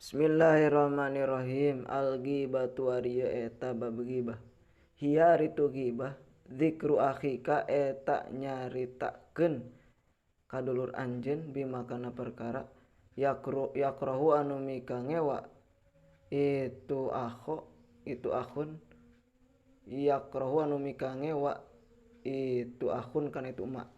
Bismillahirrahmanirrahim. Al-ghibatu ari eta bab ghibah. Hiya ari tu ghibah zikru akhika eta nyaritakeun ka dulur anjeun bima kana perkara yakrahu anu mika ngewa itu akho itu akhun yakrahu anu mika ngewa itu akhun kana itu emak.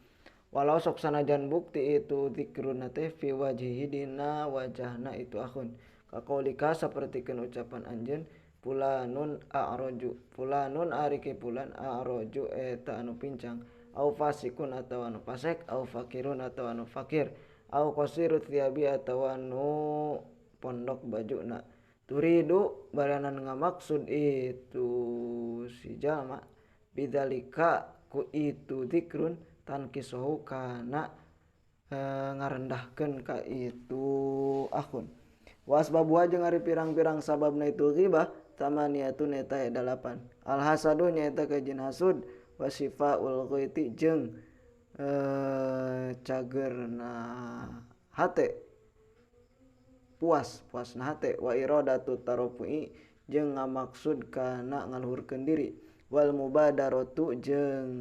Walau sok sanajan bukti itu zikruna teh fi wajhihi dina wajahna itu akhun. Kaqaulika sapertikeun ucapan anjeun fulanun a'raju fulanun ari ki fulan a'raju eta anu pincang au fasikun atawa anu fasik au fakirun atawa anu fakir au qasirut thiyabi atawa anu pondok bajuna. Turidu baranan ngamaksud itu si jalma bidzalika ku itu zikrun tankisohu kana ngarendahkeun ka itu akhun. Wa asbabuha jeung ari pirang-pirang sababna itu ghibah tamaniyatun eta 8. Al hasadu nyaeta kajeun hasud wa sifaul ghaiti jeung cagerna hate puas puasna hate wa iradatu tarofu'i jeung ngamaksud kana ngaluhurkeun diri wal mubadaratu jeung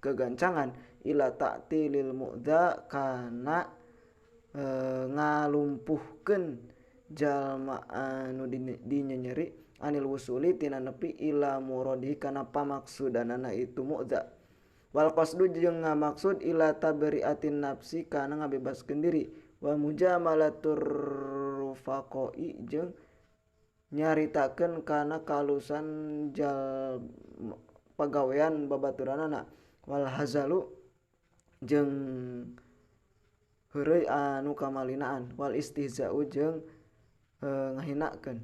kegancangan ila ta'tilil mu'dza kana ngalumpuhkeun jalma anu dinyenyeri anil wusuli tina nepi ila muradihi kana pamaksudanana itu mu'dza wal qasdu jeung ngamaksud ila tabri'atin nafsi kana ngabebaskeun diri wa mujamalatur rufaqai jeung nyaritakeun kana kalusan jal pagawean babaturanana wal hazalu jeung heureuy anu kamalinaan wal istihza'u jeung ngahinakeun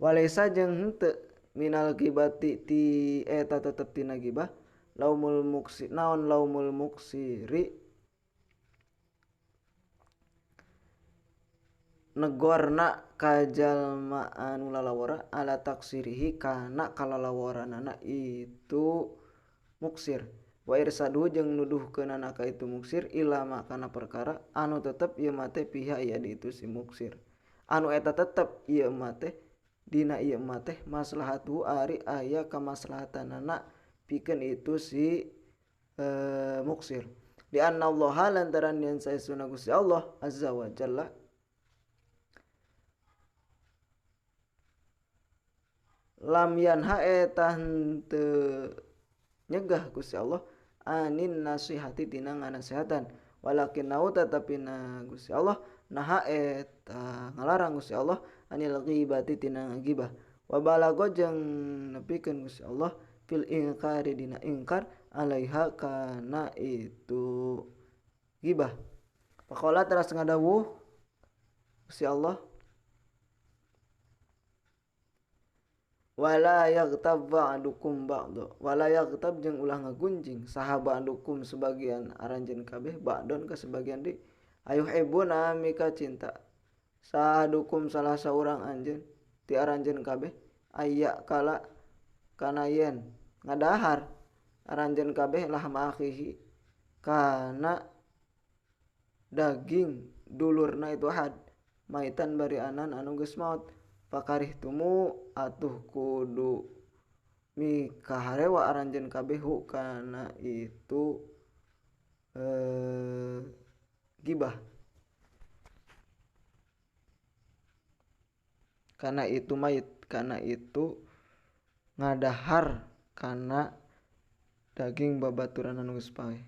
walaysa jeung henteu minal ghibati ti eta tetep tina ghibah laumul muksi naon laumul muksiri negorna ka jalma anu lalawora ala taksirihi kana kalalaworanana itu muksir wa irsadu jeung nuduhkeunana ka itu muksir ilama kana perkara anu tetep ieu mah teh pihak ieu di itu si muksir anu eta tetep ieu mah teh dina ieu mah teh maslahatu ari aya kamaslahatanana pikeun itu si muksir di annallaha lantaran yen saestuna Gusti Allah azza wa jalla lam yanha eta henteu nyegah Gusti Allah anin nasihati tina nganasehatan walakin nau tetapi na Gusti Allah naha eta ngalarang Gusti Allah anil ghibati tina ghibah wa balago jeung nepikeun Gusti Allah fil ingkari dina ingkar alaiha kana itu ghibah. Faqala teras ngadawuh Gusti Allah wala yaghtab ba'dukum ba'd wala yaghtab jeung ulah ngagunjing saha ba'dukum sebagian aranjeun kabeh ba'don ka sebagian deui ayuhibbuna mika cinta sahadukum salah saurang anjeun ti aranjeun kabeh aya kala kana yen ngadahar aranjeun kabeh lahma akhihi kana daging dulurna itu ahad maitan bari anan anu geus maot pakarih tumu atuh kudu mikaharewa aranjeun kabeh hu kana itu gibah kana itu mayit kana itu ngadahar kana daging babaturan anu geus paeh.